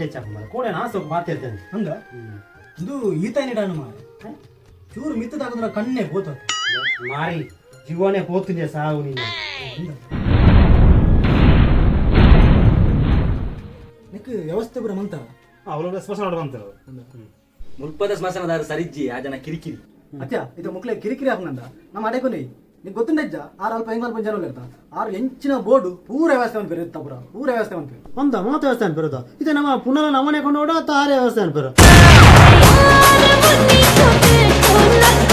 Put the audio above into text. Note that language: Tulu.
ಹೆಚ್ಚಾಪ ಮಾರೆ ಕೋಡೆ ನಾಸೋಕು ಮಾತಾಡ್ತೇನೆ. ಅಂದ ಇದು ಈತೈನಿಡಾನು ಮಾರೆ, ಚೂರು ಮಿತ್ತು ತಾಕುದ್ರ ಕಣ್ಣೆ ಪೋತ. ಮಾರಿ ಜೀವನೇ ಪೋತಿದೆ ಸಾವು ನೀನು. ನಿಕ್ ವ್ಯವಸ್ಥೆ ಪೂರ ಮಂತ. ಅವಳು ಸ್ಮಶಾನ ಬಂತು. ಮುಲ್ಪದ ಸ್ಮಶಾನದಾರ ಸರಿಜ್ಜಿ, ಆ ಜನ ಕಿರಿಕಿರಿ. ಅತ್ಯ ಇದು ಮುಕ್ಲೆ ಕಿರಿಕಿರಿ ಹಾಕುನಂದ ನಮ್ಮ ಅಡೆಕೊನೆ ನಿಕ್ ಗೊತ್ತುಂಡೆಜ್ಜ? ಆರು ಅಲ್ಪ ಹೆಂಗ್ ಅಲ್ಪ ಜನ ಇರ್ತ, ಆರು ಎಂಚಿನ ಬೋರ್ಡು ಪೂರ ವ್ಯವಸ್ಥೆ ಅನ್ಪೇರು ಇತ್ತ, ಪೂರ ಪೂರ ವ್ಯವಸ್ಥೆ ಅನ್ಪೇರು. ಒಂದ ಮಾತು ವ್ಯವಸ್ಥೆ ಅನ್ಪಿರೋದು ಇದು ನಮ್ಮ ಪುನಃ ನಮ್ಮನೆ ಕೊಂಡೋಡ ತಾರೇ ವ್ಯವಸ್ಥೆ ಅನ್ಪಿರೋ. ಮುನ್ನಿ.